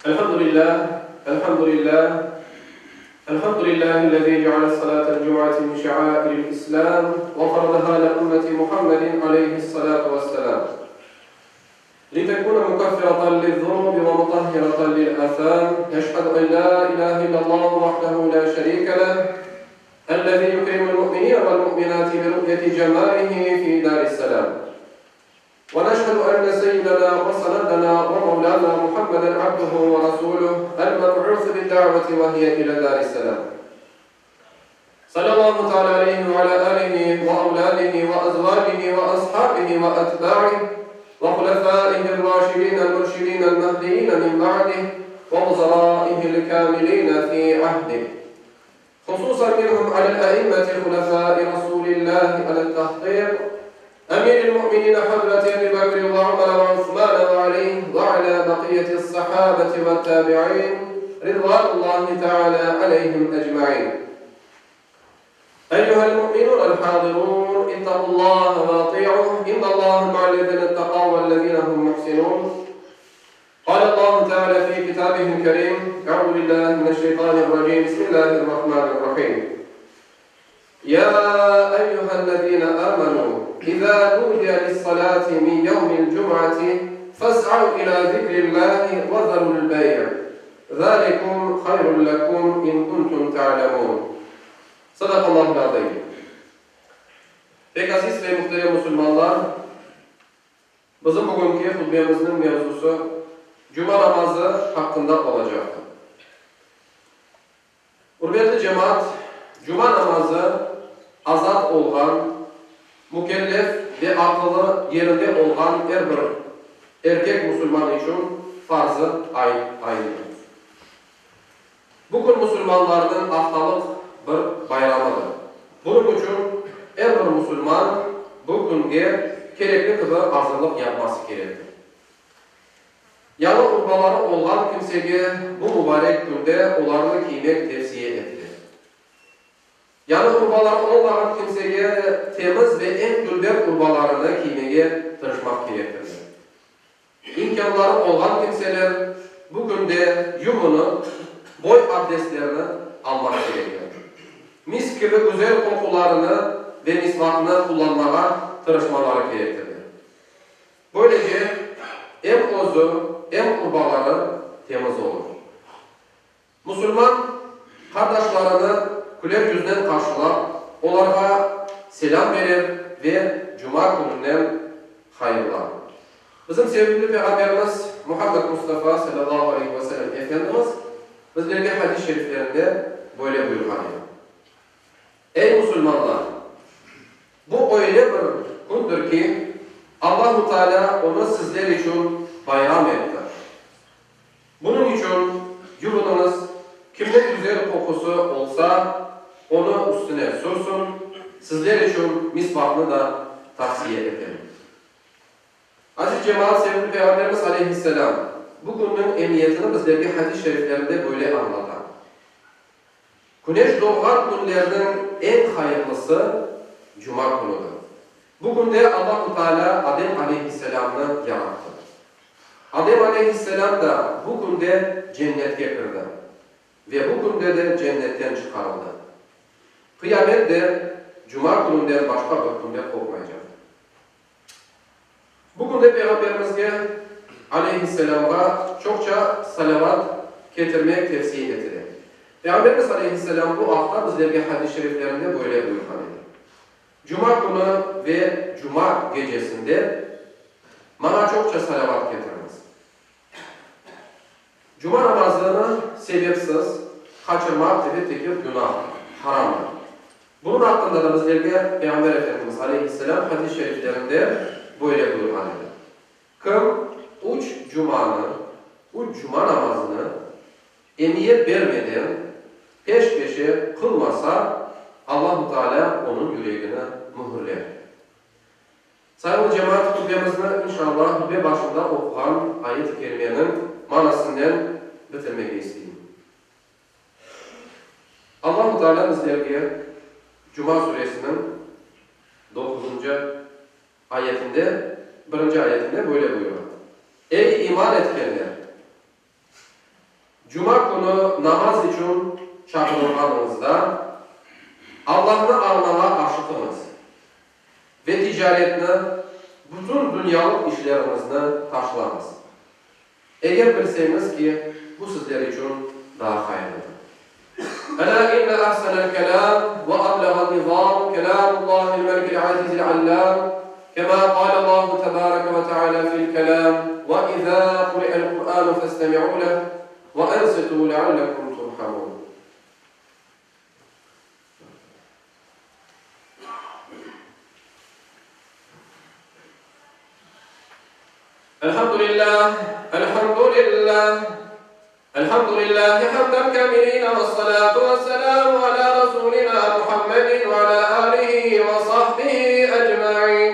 Elhamdülillah, elhamdülillah, elhamdülillahi'llezî ceale salâtel cum'ati min şe'âiril İslâm ve faradaha alâ ümmeti Muhammedin aleyhissalâtu vesselâm. Litekûne mukeffiratan liz-zunûbi ve mutahhiratan lil-âsâm. Neşhedü en lâ ilâhe illallâhu vahdehu lâ şerîke leh, ellezî yukrimul mu'minîne vel-mu'minâti bi ru'yeti cemâlihi fî dâris-selâm. Ve neşhedü enne seyyidena ve senedena ve mevlana Muhammeden abduhu ve rasuluh el-meb'ûsü bid-da'veti ve hiye ile dâris-selâm. Sallallahu teala aleyhi ve ala alihi ve evladihi ve ezvacihi ve ashabihi ve etba'ih ve hulefâihir-râşidînel-mürşidînel-mehdiyîne min ba'dih ve vuzarâihil-kâmilîne fî ahdih. Hususan minhum alel-a'immeti hulefâi Rasûlillâhi alel-tahkîk, Emîril-mu'minîne Hazreti Ebi Bekri ve Ömer ve Osmane ve Alî ve alâ bakiyetis-sahâbeti ve't-tâbi'în ridvânullâhi teâlâ aleyhim ecmaîn. Eyyühel-mu'minûnel-hâzirûn, ittaqullâhe ve atî'uh, innallâhe ma'allezîne ittekav vellezîne hum muhsinûn. Kâlellâhu teâlâ fî kitâbihil kerîm, Eûzü billâhi mineşşeytânirracîm, Bismillâhirrahmânirrahîm. Yâ eyyühellezîne âmenû, izâ nûdiye lissalâti min yevmil cum'ati fes'av ilâ zikrillâhi ve zerul bey', zâlikum hayrun leküm in kuntum te'lemûn. Sadakallâhul azîm. Pek aziz ve muhterem musulmanlar! Bizim bugünki hutbemizniñ mevzusı Cuma namazı haqqında olacaqtır. Ürmetli cemaat, Cuma namazı azat olğan, mükellef ve aqılı yerinde olğan er bir erkek musulman içün farz-ı ayndır. Bu kün musulmanlarnıñ aftalıq bir bayramıdır. Bunıñ içün er bir musulman bu künge kerekli kibi azırlıq yapması kerektir. Yañı urbaları olğan kimsege bu mubarek künde olarnı kiymek tevsiye etile. Yañı urbaları olmağan kimsege de temiz ve eñ dülber urbalarını kiymege tırışmaq kerektirler. İmkânları olğan kimseler bu künde yuvunıp, boy abdestlerini almaq kerekler. Mis kibi güzel qoqularını ve misvaknı qullanmağa tırışmaları kerektirler. Böylece, em özü, em urbaları temiz olur. Musulman qardaşlarını küler yüznen qarşılap, olarğa selâm berer ve cuma kününen hayırlar. Bizim sevimli Peyğamberimiz Muhammed Mustafa salâllahu aleyhi ve sellem Efendimiz bizlerge hadis-i şeriflerinde böyle buyurğan edi, Ey, musulmanlar! Bu öyle bir kündir ki, Allahu Teala onı sizler içün bayram etti. Bunıñ içün yuvunıñız, kimniñ güzel qoqusı olsa, onı üstüne sürsün, sizler içün misvaqnı da tavsiye etem. Aziz cemaat, sevimli Peyğamberimiz aleyhisselâm bu künniñ emiyetini bizlerge hadis-i şeriflerinde böyle añlata, Küneş doğğan künlerniñ eñ hayırlısı cuma künüdir. Bu künde Allahu Teala Adem aleyhisselâmnı yarattı. Adem aleyhisselâm da bu künde cennetke kirdi ve bu künde de cennetten çıqarıldı. Qıyamet de cuma kününden başqa bir künde qopmaycaq. Bu künde Peyğamberimizge, aleyhisselâmğa, çoqça salâvat ketirmek tevsiye etile. Peyğamberimiz, aleyhisselâm, bu aqta bizlerge hadis-i şeriflerinde böyle buyurğan edi, Cuma künü ve cuma gecesinde maña çoqça salâvat ketiriñiz. Cuma namazını sebepsiz qaçırmaq, elbette ki, günahtır, haramdır. Bunıñ aqqında da bizlerge Peyğamber Efendimiz, aleyhisselâm, hadis-i şeriflerinde böyle buyurğan edi, Kim üç cumanı, üç cuma namazını, emiyet bermeden, peş-peşe qılmasa, Allahu Tealâ onıñ yüregini mühürler. Sayğılı cemaat, hutbemizni, inşallah, hutbe başında oquğan ayet-i kerimeniñ manasınen bitirmege isteyim. Allahu Teala bizlerge Cuma suresiniñ doquzıncı ayetinde, birinci ayetinde böyle buyura, Ey iman etkenler! Cuma künü namaz içün çağırılğanıñızda, Allahnı añmağa aşıqıñız ve ticaretni, bütün dünyalıq işleriñizni taşlañız. Eger bilseñiz ki, bu sizler içün daa hayırlıdır. Elâ inne ahsenel kelâm ve ablağan nizâm kelâmullâhil melikil azizil allâm, kemâ qâlellâhu tebâreke ve teâlâ fil kelâm, ve izâ quri'el Qur'ânu festemi'û leh ve ensitû leallekum turhamûn. Elhamdülillâh, elhamdülillâh, elhamdülillâhi hamden kâmilîne vessalâtu vesselâmu alâ rasûlinâ Muhammedin ve alâ âlihi ve sahbihi ecmaîn.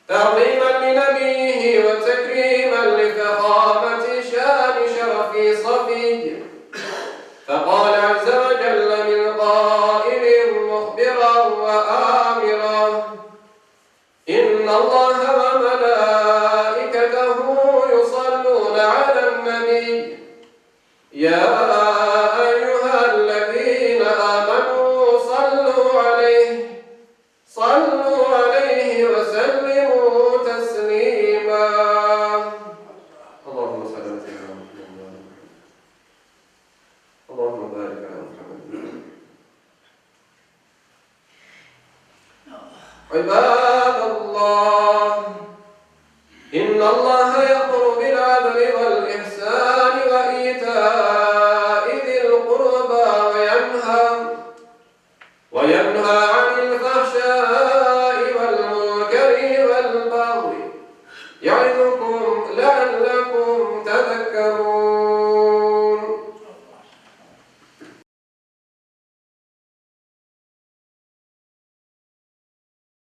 Ta'zîmen li nebiyyihi ve tekrîmen li fehâmeti şâni şerefi safiy. Feqâle azze ve celle min qâilin muhbiran ve âmiran, İnnallâhe ve melâiketehu yusallûne alen-nebiy, yâ eyyühellezîne âmenû sallû aleyh, sallû aleyhi ve sellimû teslîmâ. Allahümme salli ala seyyidina Muhammed ve ala ali Muhammed. Allahümme barik ala Muhammed ve ala ali Muhammed. İbadallah, İnnallaha ye'muru bil-adli vel-ihsani ve ita'i zil-qurba ve yenha ve yenha anil-fahşai vel-munkeri vel-bagyi ya'izukum leallekum tezekkerun.